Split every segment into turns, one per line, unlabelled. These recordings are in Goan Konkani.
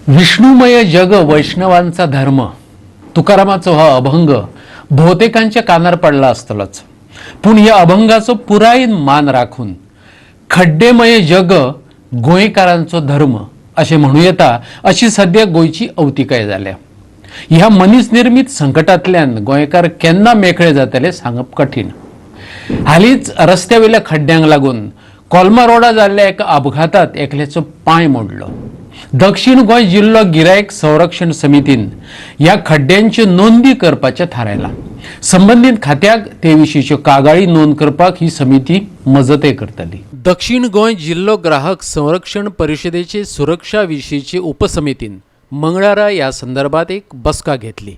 विष्णुमय जग वैष्णवांचा धर्म. तुकारामाचो हो अभंग भोवतेकांच्या कानार पडला आसतलोच, पूण ह्या अभंगाचो पुराय मान राखून खड्डेमय जग गोंयकारांचो धर्म अशें म्हणूं येता अशी सद्या गोंयची अवतिकाय जाल्या. ह्या मनीस निर्मीत संकटांतल्यान गोंयकार केन्ना मेकळे जातले सांगप कठीण. हालींच रस्त्या वयल्या खड्ड्यांक लागून कोलमा रोडार जाल्ल्या एका अपघातांत एकल्याचो पांय मोडलो. दक्षिण गोंय जिल्लो गिरायक संरक्षण समितीन ह्या खड्ड्यांच्यो नोंदी करपाचें थारायलां. संबंदीत खात्याक ते विशींच्यो कागाळी नोंद करपाक ही समिती मजतय करतली. दक्षिण गोंय जिल्लो ग्राहक संरक्षण परिशदेचे सुरक्षा विशींचे उपसमितीन मंगळारा ह्या संदर्भात एक बसका घेतली.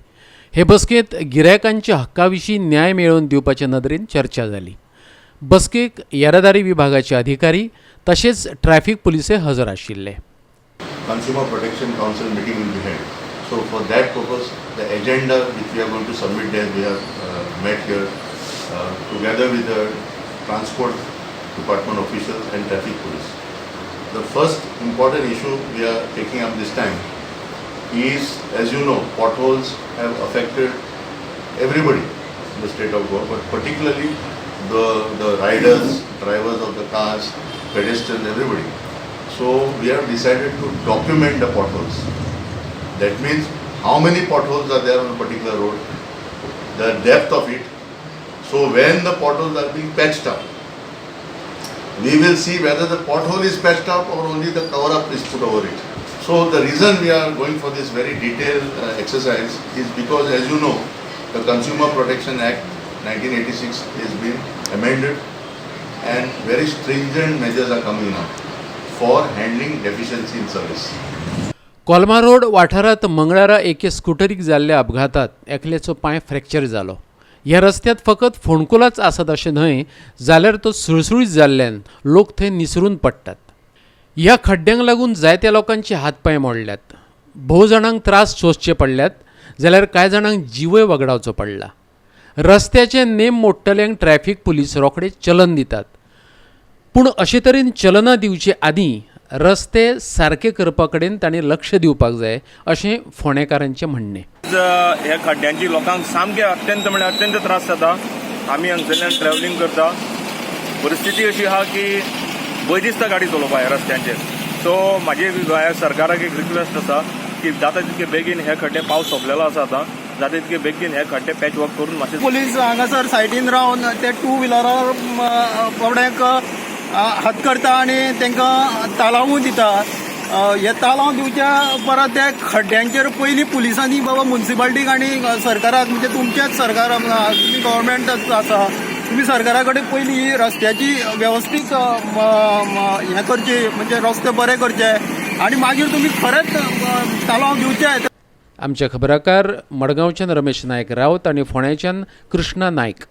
हे बसकेंत गिरायकांच्या हक्का विशीं न्याय मेळोवन दिवपाचे नदरेन चर्चा जाली. बसकेक येरादारी विभागाचे अधिकारी तशेंच ट्रॅफिक पुलिसय हजर आशिल्ले.
Consumer Protection Council meeting will be held. So for that purpose, the agenda which we are going to submit there, we have met here together with the transport department officials and traffic police. The first important issue we are taking up this time is, as you know, potholes have affected everybody in the state of Goa, but particularly the riders, drivers of the cars, pedestrians, everybody. So we have decided to document the potholes. That means how many potholes are there on a particular road, the depth of it. So when the potholes are being patched up, we will see whether the pothole is patched up or only the cover up is put over it. So the reason we are going for this very detailed exercise is because, as you know, the Consumer Protection Act 1986 is being amended and very stringent measures are coming now for handling deficiency in service.
Colma road वाठारांत मंगळारा एके स्कुटरीक जाल्ल्या अपघातांत एकल्याचो पांय फ्रॅक्चर जालो. ह्या रस्त्यांत फकत फोंडकुलांच आसात अशें न्हय, जाल्यार तो सुळसुळीत जाल्ल्यान लोक थंय निसरून पडटात. ह्या खड्ड्यांक लागून जायत्या लोकांचे हात पांय मोडल्यात, भोव जाणांक त्रास सोंसचे पडल्यात, जाल्यार कांय जाणांक जिवय वगडावचो पडला. रस्त्याचे नेम मोडटल्यांक ट्रॅफिक पुलीस रोखडे चलन दितात, पूण अशे तरेन चलनां दिवचे आदीं रस्ते सारके करपा कडेन तांणी लक्ष दिवपाक जाय अशें फोंडेकारांचें म्हणणें.
ह्या खड्ड्यांची लोकांक सामके अत्यंत म्हळ्यार अत्यंत त्रास जाता. आमी हांगसरल्यान ट्रॅव्हलिंग करता. परिस्थिती अशी आहा की भंय दिसता गाडी चलोवपाक ह्या रस्त्यांचेर. सो म्हाजी ह्या सरकाराक एक रिक्वेस्ट आसा की जाता तितके बेगीन हे खड्डे, पावस सोंपलेलो आसा आतां, जाता तितके बेगीन हे खड्डे पॅच वर्क करून मातशे
पुलीस हांगासर सायडीन रावन ते टू व्हिलरार बाबड्यांक हात करता आनी तांकां तालांवूय दिता. हे तालांव दिवच्या परत ते खड्ड्यांचेर पयलीं पुलिसांनी बाबा मुन्सिपाल्टीक आनी सरकाराक, म्हणजे तुमचेच सरकार, तुमी गव्हर्मेंट आसा, तुमी सरकारा कडेन पयलीं ही रस्त्याची वेवस्थीत हें करची, म्हणजे रस्ते बरे करचे आनी मागीर तुमी खरेंच तालांव दिवचे.
आमचे खबराकार मडगांवच्यान रमेश नायक रावत आनी फोंड्याच्यान कृष्णा नायक.